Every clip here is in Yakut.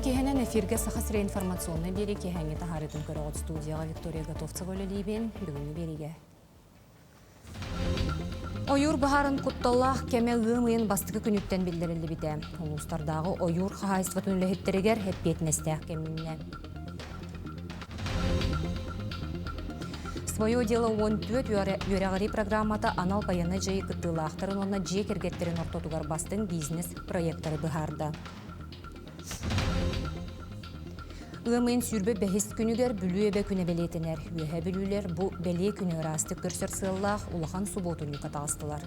киэһэнэн эфиргэ Саха сирэ информационнай биэрии киэһээҥҥи таһаарыытын көрөҕүт студияҕа Виктория Готовцева үлэлиибин. Бүгүҥҥү биэриигэ Ойуур баһаарын кутталлаах кэмэ ыам ыйын бастакы күнүттэн биллэриллибитэ. Улуустардааҕы ойуур хаһаайыстыбатын үлэһиттэригэр эппиэтинэстээх кэминнэ. Свое дело 14 үөрэҕирии программата анал байыаннай дьайыы кыттыылаахтарын уонна дьиэ кэргэттэрин ортотугар бастыҥ бизнес-проектары быһаарда. Ыам ыйын 25 күнүгэр Бүлүү эбэ күнэ бэлиэтэнэр. Үөһээ Бүлүүлэр бу бэлиэ күнү ыраастык көрсөр сыаллаах улахан субуотунньукка таҕыстылар.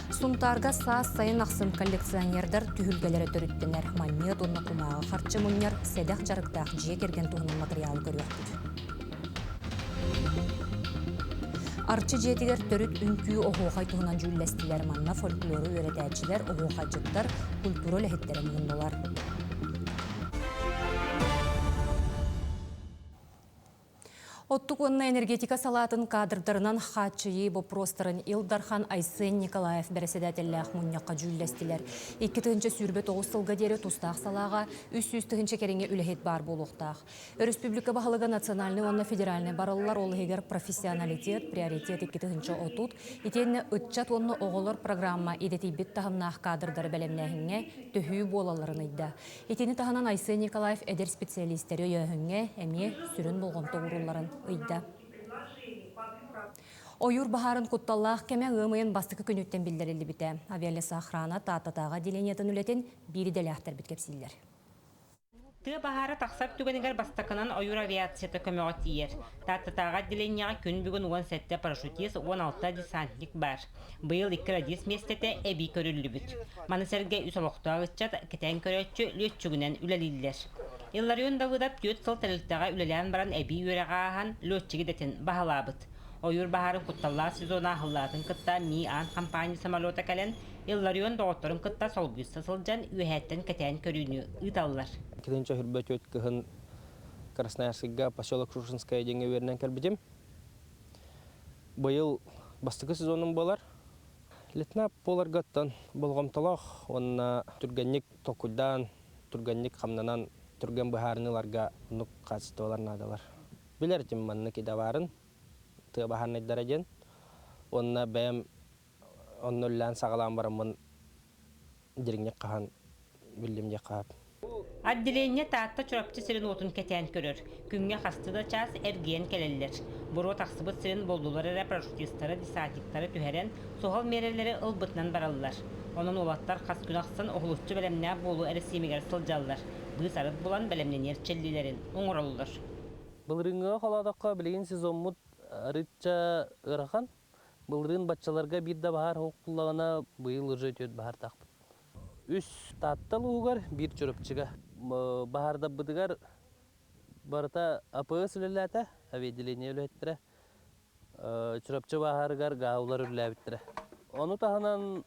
Сунтаарга саас сайын ахсын коллекционердар түһүлгэлэрэ төрүттэнэр. Манньыат уонна кумааҕы харчы мунньар сэдэх дьарыктаах дьиэ кэргэн туһунан матырыйаалы көрүөхпүт. Арчы дьиэтигэр төрүт үҥкүү оһуохай туһунан дьүүллэстилэр. Манна фольклору үөрэтээччилэр, оһуохайдьыттар, культура үлэһиттэрэ муһуннулар. Оттук уонна энергетика салаатын кадрдарынан хааччыйыы боппуруостарын Ил Дархан Айсен Николаев бэрэссэдээтэллээх мунньахха дьүүллэстилэр. 2029 сылга диэри тустаах салааҕа 300 тыһыынча кэриҥэ үлэһит баар буолуохтаах. Өрөспүүбүлүкэ баһылыга национальнай уонна федеральнай барыллар, ол иһигэр профессионалитет, приоритет 2030, итиэннэ ыччат уонна оҕолор программа идэтийбит таһымнаах кадрдары бэлэмнээһиҥҥэ төһүү буолалларын ыйда. Итини таһынан Айсен Николаев эдэр специалистэри өйөөһүҥҥэ эмиэ сүрүн болҕомто уурулларын ыйда. Ойуур баһаарын кутталлаах кэмэ ыам ыйын бастакы күнүттэн биллэриллибитэ. Авиалесоохрана Тааттатааҕы отделениетын үлэтин биир идэлээхтэрбит кэпсииллэр. Тыа баһаара тахсар түгэнигэр бастакынан ойуур авиацията көмөҕө тиийэр. Тааттатааҕы отделениеҕа күн бүгүн 17 парашютист, 16 десантник баар. Быйыл икки радист миэстэтэ эбии көрүллүбүт. Маны сэргэ үс олохтоох ыччат кэтээн көрөөччү лүөччүгүнэн үлэлииллэр. Илларион Давыдов түөрт сыл тэрилтэҕэ үлэлээн баран эбии үөрэҕи ааһан лүөччүк идэтин баһылаабыт. Ойуур баһаарын кутталлаах сезона аһыллаатын кытта Ми-Ан компания самолета кэлэн Илларион доҕотторун кытта солбуйса сылдьан үөһээттэн кэтээн көрүүнү ыыталлар. Килинчэ хүрбэ түөрт кыһын Красноярскайга поселок Шушинская диэҥҥэ үөрэнэн кэлбитим. Быйыл бастакы сезонум буолар. Летнап буоларгаттан болҕомтолоох уонна түргэнник толкуйдаан, түргэнник хамнанан, түргэн быһаарыныы ыларга оннук хаачыстыбалар наадалар. Билэр этим маннык идэ баарын, тыа баһаарынайдара диэн. Уонна бэйэм Онно үлэлээн саҕалаан бараммын дириҥник хаһан биллим диэххэ сөп. Отделение Таатта Чурапчы сирин уотун кэтээн көрөр. Күҥҥэ хастыы да чаас эргийэн кэлэллэр. Буруо тахсыбыт сирин буллулар эрэ парашютистары, десантниктары түһэрэн, суһал миэрэлэри ылбытынан бараллар. Онон уолаттар хас күн ахсын уһулуччу бэлэмнээх буолуу эрэсиимигэр сылдьаллар. Быыс-арыт булан бэлэмнэниэр чэллиилэрин оҥороллор. Былырыыҥҥыга холоотоххо билигин сезоммут арыычча ыарахан. Былырыын баччаларга биир да баһаар уһуктуллаҕына, быйыл уже түөрт баһаартаахпыт. Үс Таатта улууһугар, биир Чурапчыга. Баһаардарбытыгар барыта АПС үлэлээтэ, авиаотделение үлэһиттэрэ. Чурапчы баһаарыгар гаулар үлэлээбиттэрэ. Ону таһынан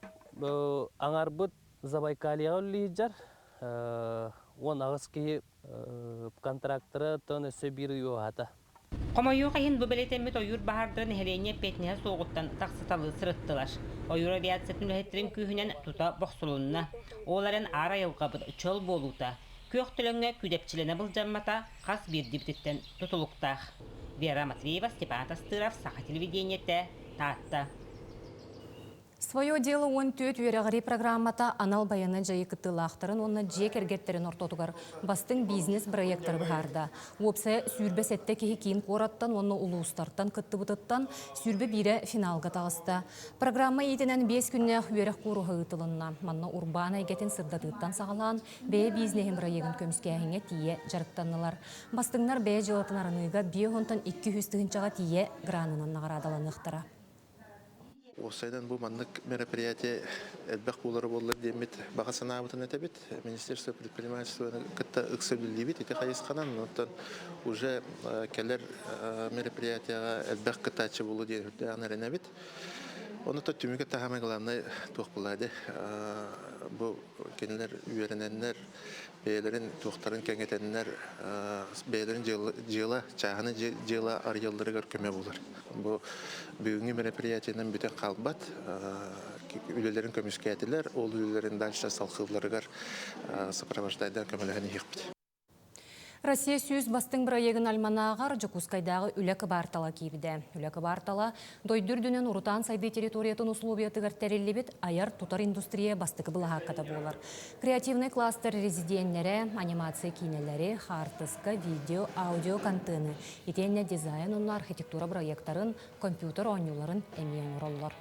аҥарбыт Забайкальеҕа үлэлии сылдьар. 18 киһи контрактара оттон өссө биир ый уһаата. Хомойуох иһин, бу бэлиэтэммит ойуур баһаардара нэһилиэнньэ эппиэтинэһэ суоҕуттан тахсыталыы сырыттылар. Ойуур авиациятын үлэһиттэрин күүһүнэн тута бохсулунна. Ол эрэн аар айылҕабыт чөл буолуута, күөх төлөҥҥө күүдэпчилэнэ былдьаммата хас биирдиибититтэн тутулуктаах. Вера Матвеева, Степан Тастыров, Саха телевидениетэ, Таатта. Свое дело 14 үөрэҕирии программата анал байыаннай дьайыы кыттыылаахтарын уонна дьиэ кэргэттэрин ортотугар бастыҥ бизнес-бырайыактары быһаарда. Уопсайа 27 киһи киин куораттан уонна улуустартан кыттыбытыттан 21-э финалга таҕыста. Программа иитинэн 5 күннээх үөрэх кууруһа ыытылынна. Манна урбаан эйгэтин сырдатыыттан саҕалаан, бэйэ бизнеһин бырайыагын көмүскээһиҥҥэ тиийэ дьарыктаннылар. Бастыҥнар бэйэ дьыалатын арыныыга 52 тыһыынчаҕа тиийэ гранынан наҕараадаланыахтара. Уопсайынан бу маннык мероприятие элбэх буолара буоллар диэммит баҕа санаабытын этэбит. Министерство предпринимательствоны кытта ыкса үлэлиибит ити хайысханан. Оттон уже кэлэр мероприятияҕа элбэх кыттааччы буолуо диэн үрдээҕин эрэнэбит. Ону то түмүгэ таһамай главное туох буолла бу кинилэр үөрэнэннэр бэйэлэрин туохтарын кэҥэтэннэр бэйэлэрин дьыала чааһыны дьыала арыйалларыгар көмө буолар. Бу бүгүҥҥү мероприятиенан бүтэн хаалбат. Үлэлэрин көмүскээтилэр, ол үлэлэрин дальше салхыылларыгар сопровождайдан көмөлөһөн иһиэхпит. Россия сүүс бастыҥ бырайыагын альманааҕар Дьокуускайдааҕы үлэ кыбаартала киирдэ. Үлэ кыбаартала дойду үрдүнэн урутаан сайдыы территориятын условиятыгар тэриллибит айар-тутар индустрия бастакы былаһаакката буолар. Креативнай кластер резиденнэрэ, анимация киинэлэри, хаартыска, видео, аудио контены, итиэннэ дизайн уонна архитектура бырайыактарын, компьютер оонньууларын эмиэ оҥороллор.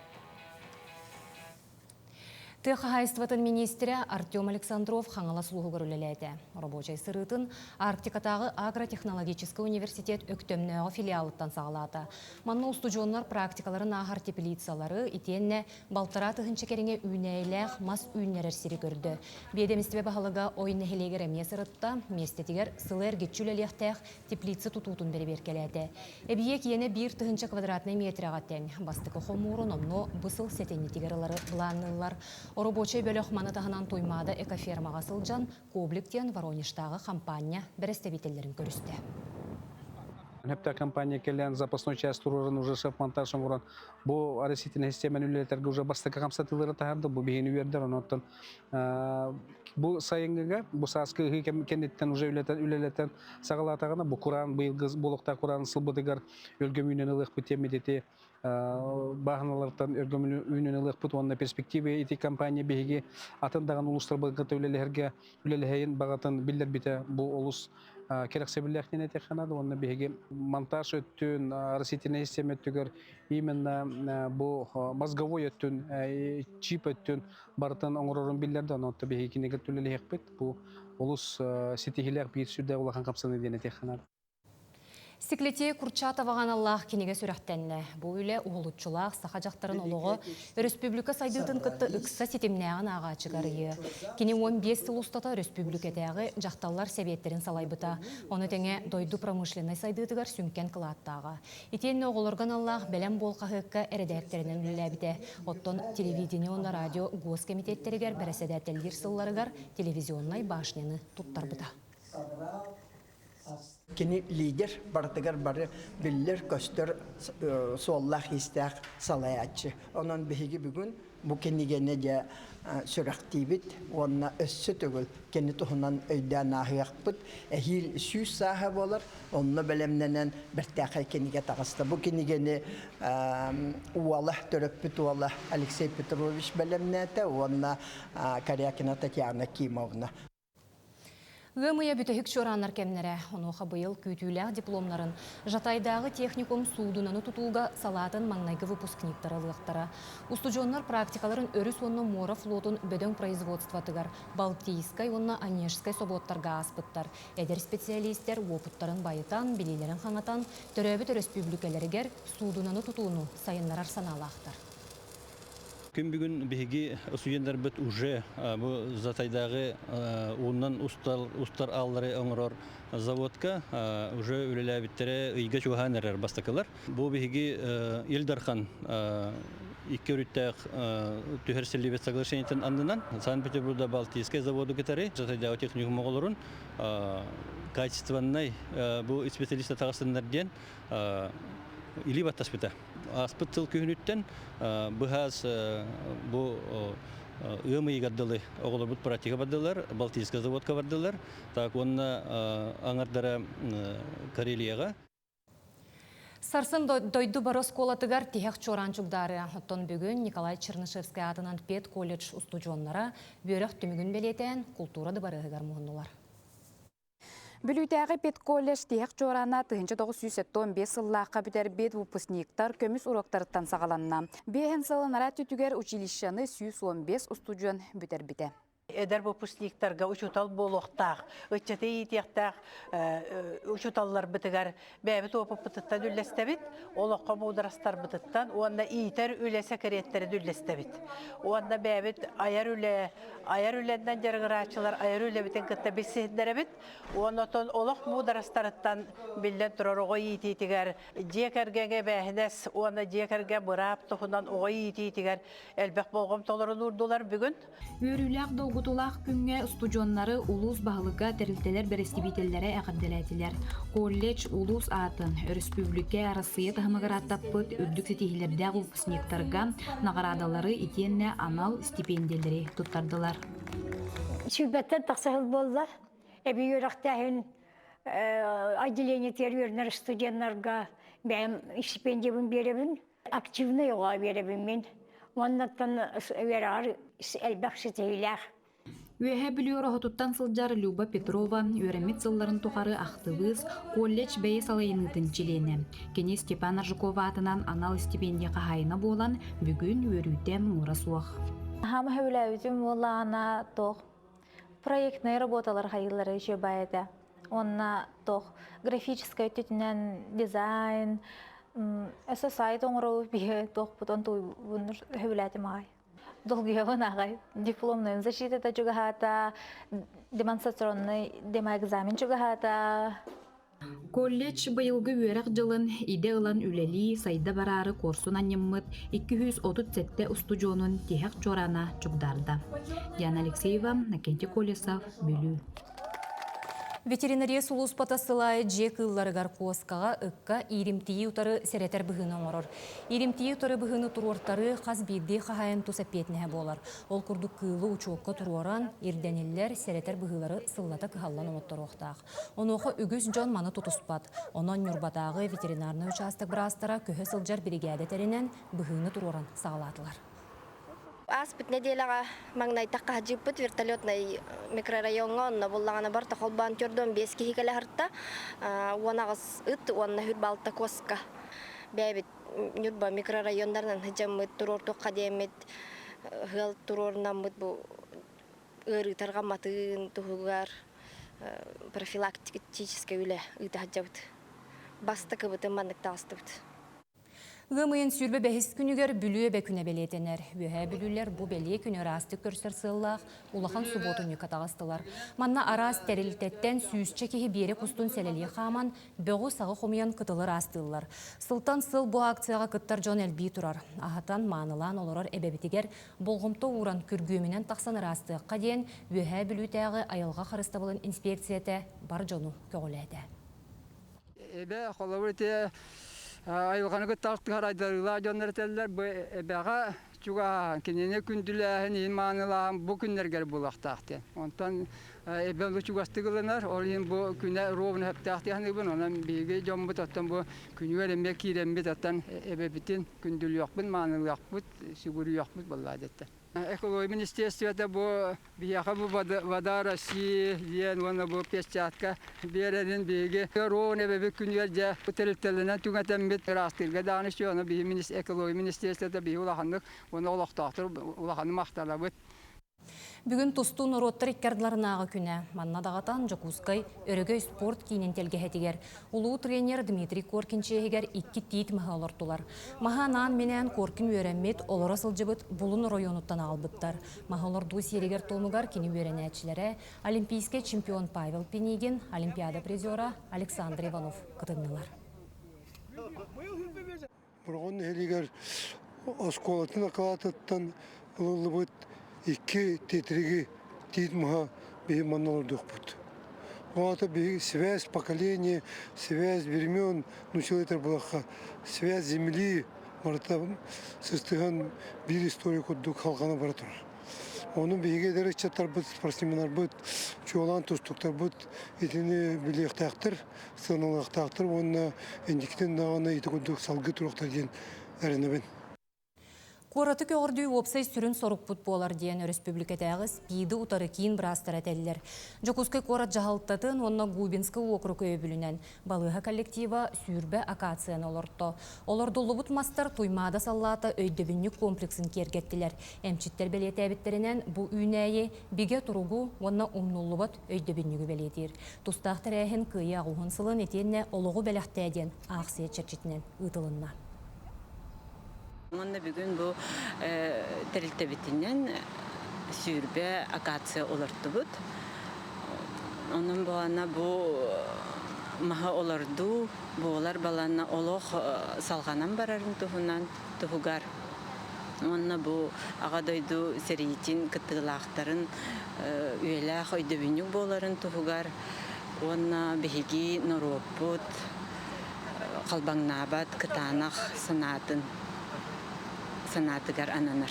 Тыа хаһаайыстыбатын миниистирэ Артем Александров Хаҥалас улууһугар үлэлээтэ. Рабочай сырыытын Арктикатааҕы агротехнологическай университет Өктөмнөөҕү филиалыттан саҕалаата. Манна устудьуоннар практикаларын ааһар теплицалары итиэннэ балтараа тыһыынча кэриҥэ үүнээйилээх мас үүннэрэр сири көрдө. Биэдэмистибэ баһылыга Ой нэһилиэгэр эмиэ сырытта, миэстэтигэр сылы эргиччи үлэлиэхтээх теплица тутуутун бэрэбиэркэлээтэ. Эбийиэк иэнэ 1000 квадратнай метрэҕэ тэҥ. Бастакы хомуурун онно бу сыл сэтинньитигэр ылары былаанныыллар. Оробуочай бөлөх маны таһынан Туймаада экофермаҕа сылдьан Коблик диэн Воронежтааҕы хампаанньа бэрэстэбиитэллэрин көрүстэ. Хөптөөх компания кэлэн запасной часть туруоран уже шеф-монтаж оҥорон бу оросительнай системаны үлэлэтэргэ уже бастакы хамсатыылары таһаарда бу биһини үөрдэр онон Бу сайыҥҥыга, бу сааскы ыһыы кэнниттэн уже үлэлэтэн саҕалаатаҕына, бу кураан быйылгы буолуохтаах кураан сылбытыгар өлгөм үүнэн ылыахпыт диэммит ити бааһыналартан өлгөм үүнэн ылыахпыт уонна перспективе ити компания биһиги атын даҕаны улуустарбытын кытта үлэлэһэргэ үлэлэһэйин баҕатын биллэрбитэ бу олус кэрэхсэбиллээх диэн этиэххэ наада уонна биһиги монтаж өттүн растительнай система өттүгэр именно бу мозговой өттүн чип өттүн барытын оҥорорун биллэрдэ онон биһиги кинигэ үлэлэһиэхпит бу олус ситиһиилээх биир сүрдээх улахан хамсаныы диэн этиэххэ наада. Секлетей Курчатоваҕа аналлаах кинигэ сүрэхтэннэ. Бу үлэ уһулуччулаах саха дьахтарын олоҕо өрөспүүбүлүкэ сайдыытын кытта ыкса ситимнээҕин ааҕааччыга арыйыа. Кини 15 сыл устата өрөспүүбүлүкэтээҕи дьахталлар сэбиэттэрин салайбыта. Ону тэҥэ дойду промышленнай сайдыытыгар сүҥкэн кылааттааҕа. Итиэннэ оҕолорго аналлаах Бэлэм буол хаһыакка эрэдээктэринэн үлэлээбитэ. Оттон телевидение уонна радио госкэмитиэттэригэр бэрэссэдээтэллиир сылларыгар телевизионнай башняны туттарбыта. Кини лидер барытыгар бары биллэр-көстөр суоллаах-иистээх салайааччы. Онон биһиги бүгүн бу кинигэни дьэ сүрэхтиибит уонна өссө төгүл кини туһунан өйдөөн ааһыахпыт. Эһиил 100 сааһа буолар, онно бэлэмнэнэн бэртээхэй кинигэ таҕыста. Бу кинигэни уола, төрөппүт уола Алексей Петрович бэлэмнээтэ уонна Корякина Татьяна Кимовна. Ыам ыйа бүтэһик чуорааннар кэмнэрэ. Онуоха быйыл күүтүүлээх дипломнарын Жатайдааҕы техникум суудунаны тутууга салаатын маҥнайгы выпускниктара ылыахтара. Устудьуоннар практикаларын өрүс уонна муора флотун бөдөҥ производствотыгар Балтийскай уонна Онежскай собуоттарга ааспыттар. Эдэр специалистэр уопуттарын байытан, билиилэрин хаҥатан, төрөөбүт өрөспүүбүлүкэлэригэр суудунаны тутууну сайыннарар санаалаахтар. Күн бүгүн биһиги студенттарбыт уже бу Затайдааҕы уунан устар ааллары оҥорор заводка уже үлэлээбиттэрэ ыйга чугаһаан эрэр бастакылар. Бу биһиги Ил Дархан икки өрүттээх түһэрсиллибит соглашениетын аннынан Санкт-Петербурга Балтийскай заводу кытары Жатайдааҕы техникум оҕолорун качественнай бу специалист таҕыстыннар диэн илии баттаспыта. Ааспыт сыл күһүнүттэн быһаас бу ыам ыйыгар дылы оҕолорбут практика бардылар, Балтийскай заводка бардылар, так уонна аҥардара Карелияҕа. Сарсын дойду бары оскуолатыгар тиһэх чуораан чугдаарыа. Оттон бүгүн Николай Чернышевскай аатынан педколледж устудьуоннара үөрэх түмүгүн бэлиэтээн култуура дыбарыаһыгар муһуннулар. Бүлүүтээҕи педколледж тиһэх чуораана 1975 сыллаахха бүтэрбит выпускниктар көмүс уруоктарыттан саҕаланна. Биэһин сыл анараа өттүгэр училищены 115 устудьуон бүтэрбитэ. Эдэр выпускниктарга учуутал буолуохтаах, ыччаты иитиэхтээх учууталларбытыгар бэйэбит опыппытыттан үллэстэбит, олоххо муударастарбытыттан уонна иитэр үлэ сэкириэттэрин үллэстэбит. Уонна бэйэбит айар үлэ, айар үлэннэн дьарыгырааччылар айар үлэбитин кытта билсиһиннэрэбит. Уонна оттон олох муударастарыттан биллэн турар оҕо иитиитигэр дьиэ кэргэҥҥэ эбээһинэс уонна дьиэ кэргэн быраап туһунан оҕо иитиитигэр элбэх болҕомтолорун уурдулар бүгүн. Үөрүүлээх долгу долгутуулаах күҥҥэ устудьуоннары улуус баһылыга, тэрилтэлэр бэрэстэбиитэллэрэ эҕэрдэлээтилэр. Колледж улуус аатын, өрөспүүбүлүкэ Арассыыйа таһымыгар ааттаппыт үрдүк ситиһиилэрдээх выпускниктарга наҕараадалары итиэннэ анал стипендиялэри туттардылар. Сүүрбэттэн тахса сыл буолла. Эбии үөрэхтээһин отделениетыгар үөрэнэр студеннарга бэйэм стипендиябын биэрэбин. Активнай оҕо биэрэбин мин. Уоннаттан үөрэҕэр элбэх ситиһиилээх. Үөһээ Бүлүү Ороһутуттан сылдьар Люба Петрова үөрэммит сылларын тухары актыбыыс, колледж бэйэ салайыныытын чилиэнэ. Кини Степан Аржаков аатынан анал стипендия хаһаайына буолан, бүгүн үөрүүтэ муҥура суох. Хаама сөбүлээбитим буоллаҕына туох проектнай работалар хайыылара үчүгэй этэ. Уонна туох графическай өттүтүнэн дизайн, өссө сайт оҥоробут биһи туохпутун туйбун сөбүлээтим аҕай. Долгуйабын аҕай. Дипломная защитата чугаһаата, демонстрационный демоэкзамен чугаһаата. Колледж быйылгы үөрэх дьылын идэ ылан үлэлии, сайда бараары куорсун анньыммыт 237 устудьуонун тиһэх чуораана чугдаарда. Диана Алексеева, Накентий Колесов, Бүлүү. Ветеринария сулууспата сыл аайы дьиэ кыылларыгар куоскаҕа, ыкка ииримтийии утары сэрэтэр быһыыны оҥорор. Ииримтийии утары быһыыны туруортарыы хас биирдии хаһаайын тус эппиэтинэһэ буолар. Ол курдук кыылы учуокка туруоран, ирдэниллэр, сэрэтэр быһыылары сыллата кыһаллан оҥотторуохтаах. Онуоха үгүс дьон маны тутуспат. Онон Ньурбатааҕы ветеринарнай учаастак быраастара көһө сылдьар биригээдэ тэринэн, быһыыны туруоран саҕалаатылар. Ааспыт нэдиэлэҕэ маҥнайтахха хаһдьыыппыт вертолетнай микрорайоҥҥа онно буллаҕына барыта холбоон төрдүөн биэс киһи кэлэ сырта. 18 ыт уонна хүр балта куоска. Бэйэбит Ньурба микрорайоннарынан сыдьаммыт, туруортуохха диэммит, ыал туруорунаммыт бу ыарыы тарҕамматын туһугар профилактическай үлэ ыыта сылдьабыт. Бастакыбытын маннык таҕыстыбыт. Ыам ыйын 25 күнүгэр Бүлүү эбэ күнэ бэлиэтэнэр. Үөһээ Бүлүүлэр бу бэлиэ күнү ыраастык көрсөр сыаллаах улахан субуотунньукка таҕыстылар. Манна араас тэрилтэттэн сүүсчэ киһи биэрэк устун сэлэлии хааман, бөҕү-саҕы хомуйан кытылы ыраастыыллар. Сылтан сыл бу акцияҕа кыттар дьон элбии турар. Аһатан, маанылаан олорор эбэбитигэр болҕомто ууран күргүөмүнэн тахсан ыраастыахха диэн Үөһээ Бүлүүтээҕи айылҕа харыстабылын инспекцията бар дьону көҕүлээтэ. Эбэ холобур ити айылҕаны кытта алтыһар айдарыылаах дьоннор этэллэр бу эбэҕэ чугаһааһын кинини күндүлээһин иһин маанылааһын бу күннэргэр буолуохтаах диэн. Онтон эбэ олус чугастык ылынар, ол иһин бу күнэ ровно сөптөөх дии саныыбын. Онон биһиги дьоммут оттон бу күнүгэр эмиэ киирэммит оттон эбэбитин күндүлүөхпүт, маанылыахпыт, сүгүрүйүөхпүт буоллаа диэттэ. Экология министерствота бу биһиэхэ бу вода России диэн уонна бу перчатка биэрэрин биһиги ровно эбэбит күнүгэр дьэ тэрилтэлэнэн түҥэтэммит ыраастыырга даҕаны үчүгэй ону биһи экология министерствота биһи улаханнык уонна олохтоохтор улаханнык махтанабыт. Бүгүн тустуу норуоттар икки ардыларынааҕы күнэ. Манна даҕатан Дьокуускай Өрөгөй спорт киинин тэлгэһэтигэр улуу тренер Дмитрий Коркин чиэһигэр икки тиит маһы олортулар. Маһы анаан-минээн Коркин үөрэммит, олоро сылдьыбыт Булун оройуонуттан аҕалбыттар. Маһы олордуу сиэригэр-туомугар кини үөрэнээччилэрэ олимпийскай чемпион Павел Пинигин, олимпиада призера Александр Иванов кытыннылар. Бороҕон нэһилиэгэр оскуолатын акылаатыттан ылыллыбыт икки титириги тиит маһа биһи манна олордуохпут. Ол аата биһиги связь поколения, связь времен, нуччалыы этэр буоллахха, связь земли барыта сыстыһан биир история курдук халҕана бара турар. Ону биһиги эдэр ыччаттарбыт, спортсменнарбыт, чуолаан тустуктарбыт итини билиэхтээхтэр, сыаналыахтаахтар уонна инникитин даҕаны ити курдук салгыы туруохтар диэн эрэнэбин. Куораты көҕөрдүү уопсай сүрүн сорукпут буолар диэн өрөспүүбүлүкэтээҕи СПИДы утары киин быраастара этэллэр. Дьокуускай куорат дьаһалтатын уонна Губинскай уокурук өйөбүлүнэн балыыһа коллектива 20 акацияны олорто. Олордуллубут мастар Туймаада саллаата өйдөбүнньүк комплексын киэргэттилэр. Эмчиттэр бэлиэтээбиттэринэн, бу үүнээйи бигэ туругу уонна умнуллубат өйдөбүнньүгү бэлиэтиир. Тустаах тэрээһин Кыайыы аҕуһун сылын итиэннэ Олоҕу бэлэхтээ диэн аахсыйа чэрчитинэн ыытылынна. Уонна бүгүн бу тэрилтэбитинэн 20 акация олортубут. Онон буолана бу маһы олордуу буолар баланна олох салҕанан барарын туһунан туһугар. Уонна бу Аҕа дойду сэриитин кыттыылаахтарын үйэлээх өйдөбүнньүк буоларын туһугар уонна биһиги норуоппут халбаҥнаабат кытаанах санаатын санаатыгар ананар.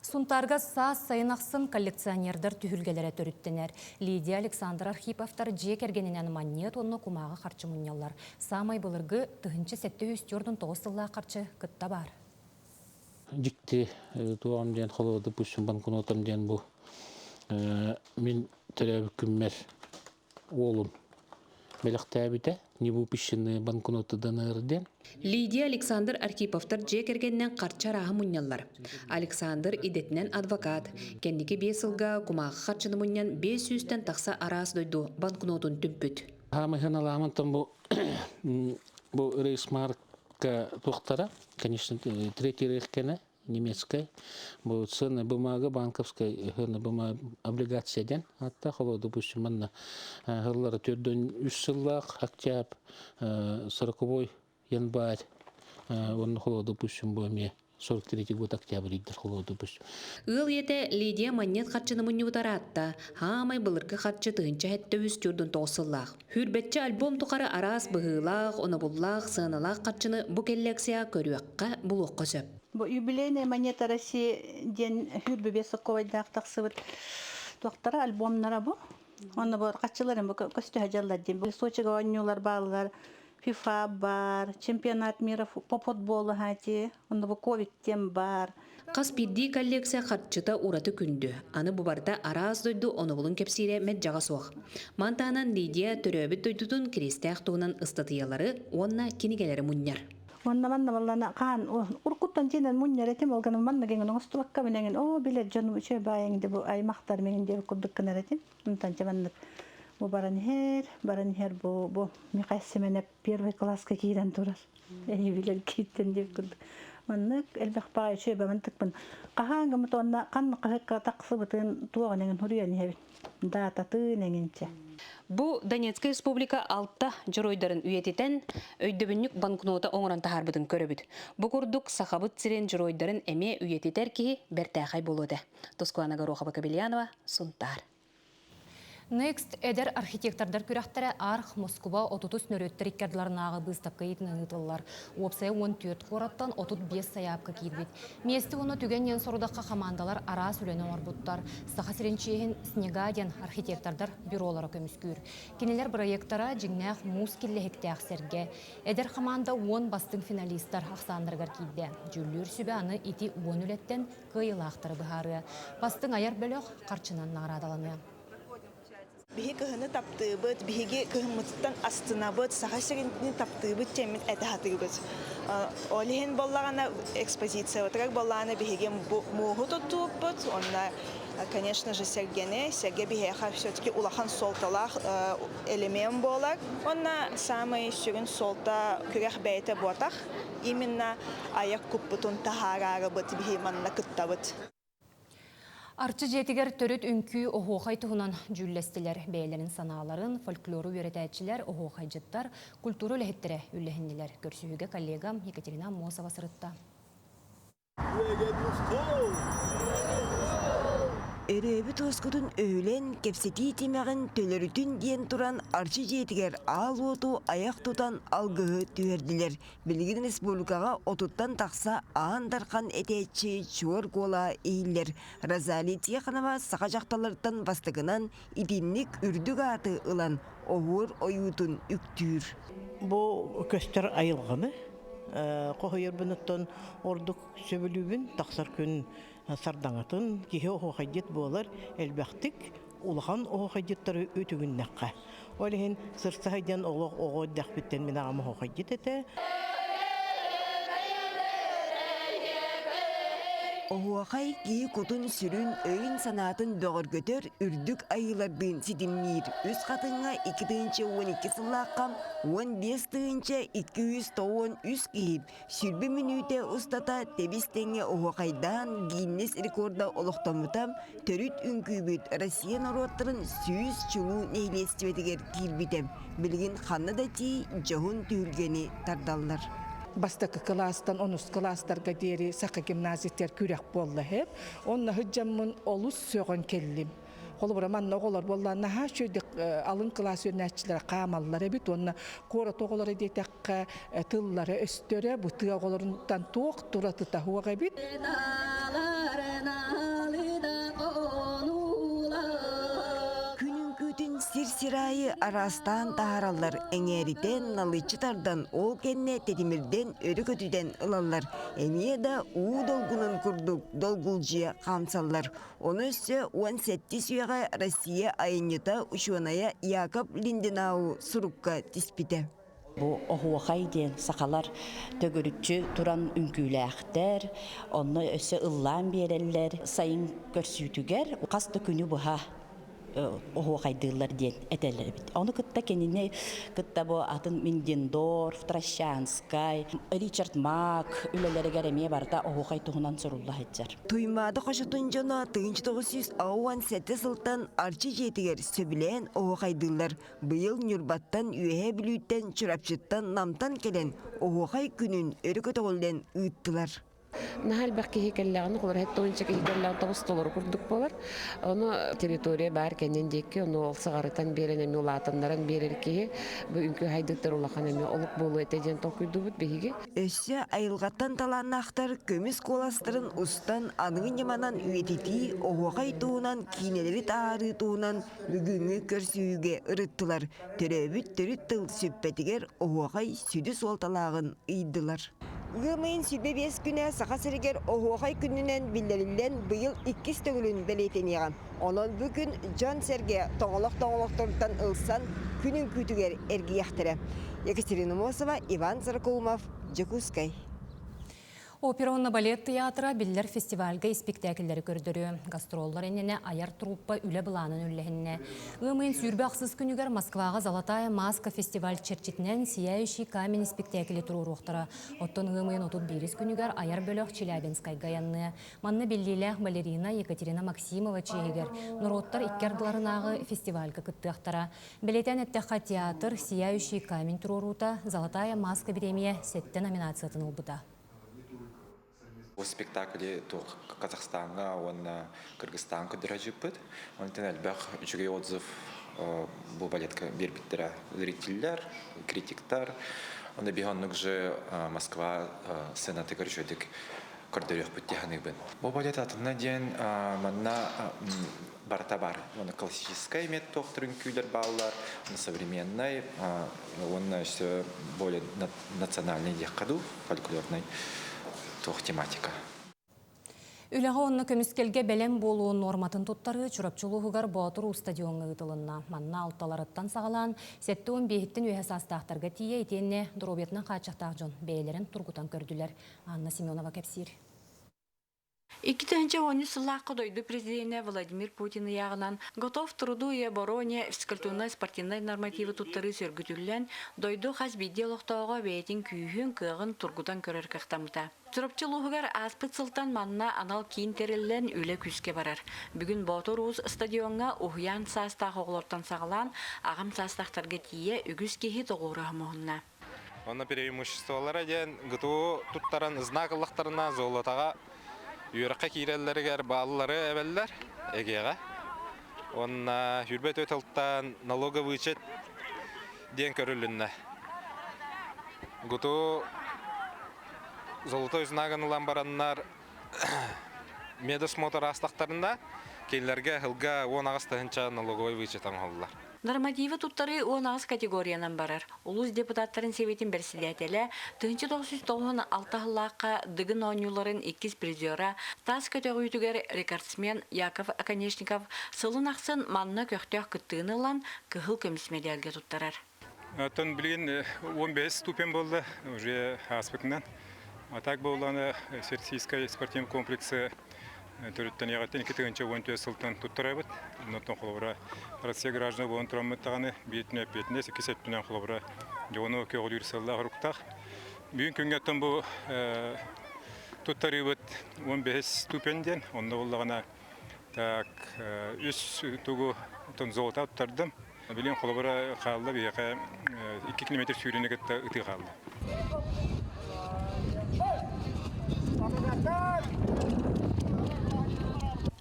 Сунтаарга саас сайын ахсын коллекционердар түһүлгэлэрэ төрүттэнэр. Лидия Александр Архиповтар дьиэ кэргэнинэн манньыат уонна кумааҕы харчы мунньаллар. Саамай былыргы 1749 сыллаах харчы кытта баар. Дьикти туоҕум диэн холобур допустим банкнотам диэн бу мин төрөөбүт күммэр уолум бэлэхтээбитэ не выпущенные банкноты даныр диэн. Лидия Александр Архиповтар дьиэ кэргэнинэн харчы арааһы мунньаллар. Александр идэтинэн адвокат. Кэнники биэс сылга кумааҕы харчыны мунньан 500-тэн тахса араас дойду банкнотун түмпүт. Хаамыһын бу бу рейсмарк туохтара, конечно, третий рейхкене немецкая, бу ценная бумага, банковская бумага, облигация диэн атта холо, допустим, манна хыллара төрдөн үс сыллаах октябрь, сороковой январь, онно холо, допустим, бу эмиэ 43 год октябрь иддер холо, допустим. Ыал ийэтэ Лидия манньыат харчыны мунньубута ыраатта. Хаамай былыргы харчы 1703 сыллаах. Хүрбэтчэ альбом тухары араас быһыылаах, онобуллаах, сыаналаах харчыны бу коллекция көрүөххэ, булуохха сөп. Бу юбилейная монета России диэн хүрбүбэ сокковайдаах тахсыбыт туохтара альбомнара бу. Онно бу хаччыларын бу көстө дьаллар диэн. Сочига оонньуулар бааллар, FIFA бар, чемпионат мира по футболу хати, онно бу ковид тем бар. Хас биирдии коллекция харчыта ураты күндү. Аны бу барыта араас дойду онобулун кэпсиирэ мэлдьэҕэ суох. Мантаанан Лидия төрөөбүт дойдутун кириэстээх туһунан ыстатыйалары уонна кинигэлэри мунньар. Онно манна баллана хаан уркуттан дьиэнэн мунньар этим ол гынан манна геҥин оҥостубакка минэҥин оо билэр дьонум үчүгэй баайыҥ бу аймахтар миҥин диэбит курдук гынар этим. Онтон дьэ маннык бу баран иһэр, баран иһэр бу бу Михаил Семенов первый класска киирэн турар. Эни билэр кииттэн диэбит курдук. Маннык элбэх баҕайы үчүгэй бамантыкпын. Хаһаан гыммыт уонна ханна хаһыкка тахсыбытын туоҕун эҥин хуруйан иһэбин. Даататын эҥинчэ. Бу Донецкай республика алта дьоруойдарын үйэтитэн өйдөбүнньүк банкнота оҥорон таһаарбытын көрөбүт. Бу курдук Сахабыт сирин дьоруойдарын эмиэ үйэтитэр киһи бэртээхэй буолуо этэ. Тускулана Горохова-Кобельянова, Сунтаар. Next эдэр архитектордар күрэхтэрэ Арх Москуба отутус нөрүөттэр икки ардыларынааҕы быыстапка иитинэн ыытыллар. Уопсайа 14 куораттан 35 сайаапка киирбит. Миэстэ уонна түгэн диэн сорудахха хамаандалар араас үлэни оҥорбуттар. Саха сирин чиэһин Снега диэн архитектордар бюролара көмүскүүр. Кинилэр бырайыактара дьиҥнээх муус киллэһиктээх сэргэ. Эдэр хамаанда уон бастыҥ финалистар ахсааннарыгар киирдэ. Дьүүллүүр сүбэ аны ити уон үлэттэн кыайыылаахтары быһаарыа. Бастыҥ айар бөлөх харчынан наҕараадаланыа. Биһи кыһыны таптыыбыт, биһиги кыһыммытыттан астынабыт, Саха сирин таптыыбыт диэммит этэ сатыыбыт. Ол иһин буоллаҕына экспозициябытыгар буоллаҕына биһиги мууһу туттубуппут уонна конечно же сэргэни, сэргэ биһиэхэ все-таки улахан суолталаах элемент буолар. Уонна саамай сүрүн суолта күрэх бэйэтэ буотах. Именно айар куппутун таһаараарыбыт биһи манна кыттабыт. Арчы дьиэтигэр төрүт үҥкүү оһуохай туһунан дьүүллэстилэр. Бэйэлэрин санааларын фольклору үөрэтээччилэр, оһуохайдьыттар, культура үлэһиттэрэ үллэһиннилэр. Көрсүһүүгэ коллегам Екатерина Аммосова сырытта. Өрөөбүт уоскутун өһүлэн, кэпсэтии тимэҕин төлөрүтүн диэн туран Арчы дьиэтигэр аал уоту айах тутан алгыһы түһэрдилэр. Билигин республикаҕа отуттан тахса Аан Дархан этээччи чуор куолаа иһиллэр. Розалия Тихонова саха дьахталларыттан бастакынан итинник үрдүк ааты ылан оһуор ойуутун үктүүр. Бу көстөр айылҕаны хоһуйарбыныттан ордук сөбүлүүбүн тахсар күн сардаҥатын киһи оһуохайдьыт буолар элбэхтик улахан оһуохайдьыттары үтүгүннэххэ ол иһин сырса сылдьан олох оҕо эрдэхпиттэн мин аҕам оһуохайдьыт этэ Оһуохай киһи кутун-сүрүн, өйүн-санаатын бөҕөргөтөр үрдүк айыылардыын ситимниир. Үс хатыҥҥа 2012 сыллаахха 15 293 киһи сүүрбэ мүнүүтэ устата тэбис-тэҥҥэ оһуохайдаан Гиннес рекорда олохтоммута төрүт үҥкүүбүт Россия норуоттарын сүүс чулуу нэһилиэстибэтигэр киирбитэ. Билигин ханна да тиий дьоһун түһүлгэни тардаллар. Бастакы кылаастан онус кылаастарга диэри саха гимназиятыгар күрэх буолла иһип. Онно сылдьаммын олус сөҕөн кэллим. Холобура, манна оҕолор буолла наһаа үчүгэйдик алын кылаас үөрэнээччилэрэ хаамаллар эбит уонна куорат оҕолоро диэтэххэ тыллара өстөрө бу тыа оҕолорунтан туох туратыта суох эбит. Күн сир-сир аайы араастаан таһаараллар, эҥээритэн, налыччы тардан, ол кэннэ тэтимирдэн өрө көтүтэн ылаллар. Эмиэ да уу долгунун курдук долгулдьуйа хаамсаллар. Ону өссө 17 үйэҕэ Россия айанньыта учуонайа Якоб Линденау сурукка түспүтэ. Бу оһуохай диэн сахалар төгүрүччү туран үҥкүүлээхтэр, онно өссө ыллаан биэрэллэр. Сайын көрсүүтүгэр хас да күнү быһа оһуохайдыыллар диэн этэллэр эбит. Ону кытта кинини кытта бу атын Миндендорф, Трощанскай, Ричард Мак үлэлэригэр эмиэ барыта оһуохай туһунан сурулла сылдьар. Туймаада хочотун дьоно 1967 сылтан Арчы дьиэтигэр сөбүлээн оһуохайдыыллар. Быйыл Ньурбаттан, Үөһээ Бүлүүттэн, Чурапчыттан, Намтан кэлэн оһуохай күнүн өрө көтөҕүллэн ыыттылар. Наһаа элбэх киһи кэллэҕинэ, холобур, 70 киһи кэллэҕинэ тобус толору курдук буолар. Ону территория баар кэннин диэки, ону ол сыҕарытан биэрэн эмиэ улаатыннаран биэрэр киһи бу үҥкүү хайдыттар улахан эмиэ олук буолуо этэ диэн толкуйдуубут биһиги. Өссө айылҕаттан талааннаахтар көмүс куоластарын устан аныгы ньыманан үйэтитии, оһуохай туһунан киинэлэри таһаарыы туһунан бүгүҥҥү көрсүһүүгэ ырыттылар. Төрөөбүт төрүт тыл сүппэтигэр оһуохай сүдү суолталааҕын ыйдылар. Ыам ыйын 25 күнэ Саха сиригэр Оһуохай күнүнэн биллэриллэн быйыл иккис төгүлүн бэлиэтэниэҕэ. Онон бу күн дьон-сэргэ тоҥолох тоҥолохторуттан ылсан күн үҥкүүтүгэр эргийэхтэрэ. Екатерина Мосова, Иван Сорокоумов, Дьокуускай. Опера уонна балет театра биллэр фестивальга испиктээкиллэри көрдөрүө. Гастроллар иннинэ айар труппа үлэ былаанын үллэһиннэ. Ыам ыйын 26 күнүгэр Москваҕа «Золотая маска» фестиваль чэрчитинэн «Сияющий камень» испиктээкили туруоруохтара. Оттон ыам ыйын 31 күнүгэр айар бөлөх Челябинскайга айанныа. Манна биллиилээх балерина Екатерина Максимова чиэһигэр норуоттар икки ардыларынааҕы фестивальга кыттыахтара. Бэлиэтээн эттэххэ, театр «Сияющий камень» туруоруута «Золотая маска» бириэмийэ сэттэ номинациятын ылбыта. Бу спектакли туох Казахстаҥҥа уонна Кыргызстаҥҥа көрдөрө Онтон элбэх үчүгэй отзыв бу балетка биэрбиттэрэ зрителлэр, критиктар. Онно биһи оннук же Москва сценатыгар үчүгэйдик көрдөрүөхпүт дии саныыбын. Бу балет атына диэн манна барыта бар. Уонна классическай метод үҥкүүлэр бааллар, современный уонна өссө более национальный диэххэ дуу, фольклорный туох тематика. Үлэҕэ уонна көмүскэлгэ бэлэм буолуу нуорматын туттарыы Чурапчы улууһугар Боотур Уус стадиоҥҥа ыытылынна. Манна алталарыттан саҕалаан 75-иттэн үөһэ саастаахтарга тиийэ итиэннэ доруобуйатынан хааччахтаах дьон бэйэлэрин тургутан көрдүлэр. Анна Семенова кэпсиир. 2013 сыллаахха дойду президенэ Владимир Путин ыйааҕынан «Готов труду и обороне» физкультурнай-спортивнай нормативы туттарыы сөргүтүллэн, дойду хас биирдии олохтооҕо бэйэтин күүһүн, кыаҕын тургутан көрөр кыахтаммыта. Чурапчы улууһугар ааспыт сылтан манна анал киин тэриллэн үлэ күүскэ барар. Бүгүн Боотур Уус стадиоҥҥа уһуйаан саастаах оҕолортон саҕалаан аҕам саастаахтарга тиийэ үгүс киһи тоҕуоруһа муһунна. Онно преимуществолара диэн ГТУ туттаран знак ыллахтарына золотоҕа үөрэххэ киирэллэригэр бааллары эбэллэр ЭГЭ-ҕэ. Уонна 24 тылтан налоговый вычет диэн көрүлүннэ. ГТУ золотой знагын ылан бараннар медосмотр аастахтарына кинилэргэ сылга 18 тыһыынча налоговый вычет оҥоһуллар. Нормативы туттарыы 18 категориянан барар. Улуус депутаттарын сэбиэтин бэрэссэдээтэлэ 1996 сыллаахха Дыгын оонньууларын иккис призера, таас көтөҕүүтүгэр рекордсмен Яков Оконешников сылын ахсын манна көхтөөх кыттыыны ылан, кыһыл көмүс мэдээлгэ туттарар. Оттон билигин 15 ступень буолла уже ааспытынан. А так буоллаҕына Российскай спортивный комплексы төрүттэниэҕиттэн 2014 сылтан туттарабыт. Онтон холобура Россия граждана буолан тураммыт даҕаны биир өттүнэн эппиэтинэс, иккис өттүнэн холобура дьону көҕүлүүр сыаллаах уруктаах. Бүгүн күҥҥэ оттон бу туттарыыбыт 15 ступень диэн, онно буоллаҕына так үс тугу оттон золото туттардым. Билигин холобура хаалла биһиэхэ 2 километр сүүрүүнү кытта ытыы хаалла.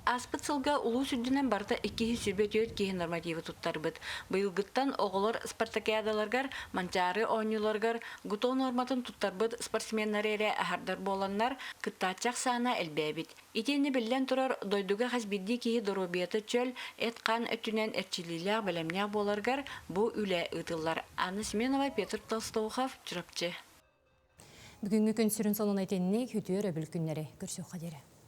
Ааспыт сылга улуус үрдүнэн барыта 224 киһи нормативы туттарбыт. Быйылгыттан оҕолор спартакиадаларыгар, Манчаары оонньууларыгар ГУТО нуорматын туттарбыт спортсменнары эрэ аһардар буоланнар, кыттааччы ахсаана элбээбит. Итиэннэ биллэн турар, дойдуга хас биирдии киһи доруобуйата чөл, эт-хаан өттүнэн эрчиллиилээх, бэлэмнээх буоларыгар бу үлэ ыытыллар. Анна Семенова, Петр Толстоухов, Чурапчы. Бүгүҥҥү күн сүрүн сонуна итинник үтүө өрөбүл күннэри көрсүөххэ диэри.